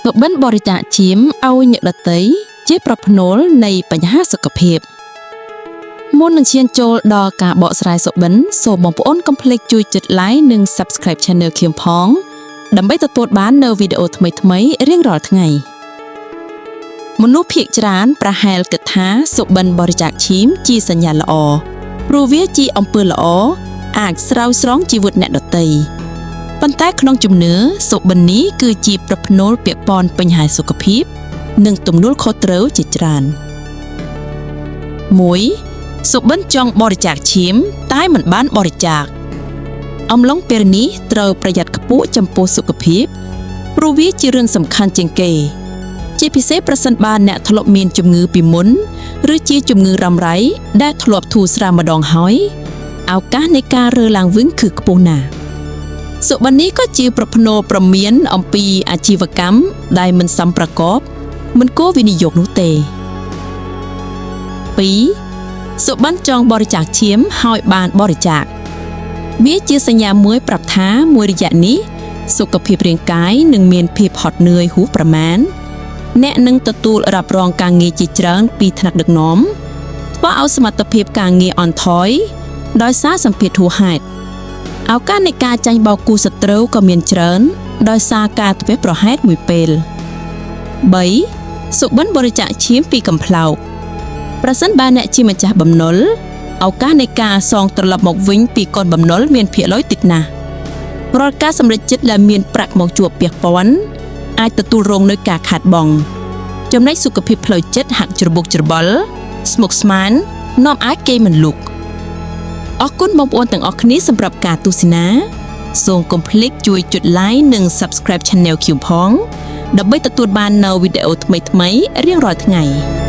សុបិនបរិច្ចាគឈាមឲ្យអ្នកដទៃជាប្រផ្នូលនៃបញ្ហាសុខភាពមុននឹងឈានចូលដល់ការបកស្រាយសុបិនសូមបងប្អូនកុំភ្លេចជួយចុច Like និង Subscribe Channel ខ្ញុំផង ដើម្បីទទួលបាននូវវីដេអូថ្មីៗរៀងរាល់ថ្ងៃមនុស្សភាគច្រើនប្រហែលគិតថាសុបិនបរិច្ចាគឈាមជាសញ្ញាល្អព្រោះវាជាអំពើល្អអាចស្រោចស្រង់ជីវិតអ្នកដទៃប៉ុន្តែក្នុងជំនឿសុបិននេះគឺជាប្រផ្នូលពាក់ព័ន្ធបញ្ហាសុខភាព និងទំនួលខុសត្រូវជាច្រើន1សុបិនចង់បរិច្ចាគឈាម តែមិនបានបរិច្ចាគអំឡុងពេលនេះត្រូវប្រយ័ត្នខ្ពស់ចំពោះសុខភាពព្រោះវាជារឿងសំខាន់ជាងគេ ជាពិសេសប្រសិនបើអ្នកធ្លាប់មានជំងឺពីមុន ឬជាជំងឺរ៉ាំរ៉ៃដែលធ្លាប់ធូរស្រាលម្ដងហើយឱកាសនៃការរើឡើងវិញគឺខ្ពស់ណាស់សុបិននេះក៏ជាប្រផ្នូលប្រមានអំពីអាជីវកម្មដែលមិនសមប្រកប មិនគួរវិនិយោគនោះទេ2សុបិនចង់បរិច្ចាគឈាមហើយបានបរិច្ចាគវាជាសញ្ញាមួយប្រាប់ថាមួយរយៈនេះសុខភាពរាងកាយនឹងមានភាពហត់នឿយហួសប្រមាណអ្នកនឹងទទួលរ៉ាប់រងការងារជាច្រើនពីថ្នាក់ដឹកនាំធ្វើឲ្យសមត្ថភាពការងារអន់ថយដោយសារសម្ពាធហួសហេតុឱកាសនៃការចាញ់បោកគូសត្រូវក៏មានច្រើន ដោយសារការធ្វេសប្រហែសមួយពេល3សុបិនបរិច្ចាគឈាមពីកំប្លោកប្រសិនបើអ្នកជាម្ចាស់បំណុលឱកាសនៃការសងត្រឡប់មកវិញពីកូនបំណុលមានភាគរយតិចណាស់រាល់ការសម្រេចចិត្តដែលមានប្រាក់មកជួបពាក់ព័ន្ធអាចទទួលរងនូវការខាតបង់ចំណែកសុខភាពផ្លូវចិត្តហាក់ច្របូកច្របល់ស្មុគស្មាញនាំឲ្យគេមិនលូកអរគុណបងប្អូនទាំងអស់គ្នាសម្រាប់ការទស្សនាសូមកុំភ្លេចជួយចុច Like និង Subscribe Channel ខ្ញុំផង ដើម្បីទទួលបាននូវវីដេអូថ្មីៗរៀងរាល់ថ្ងៃ។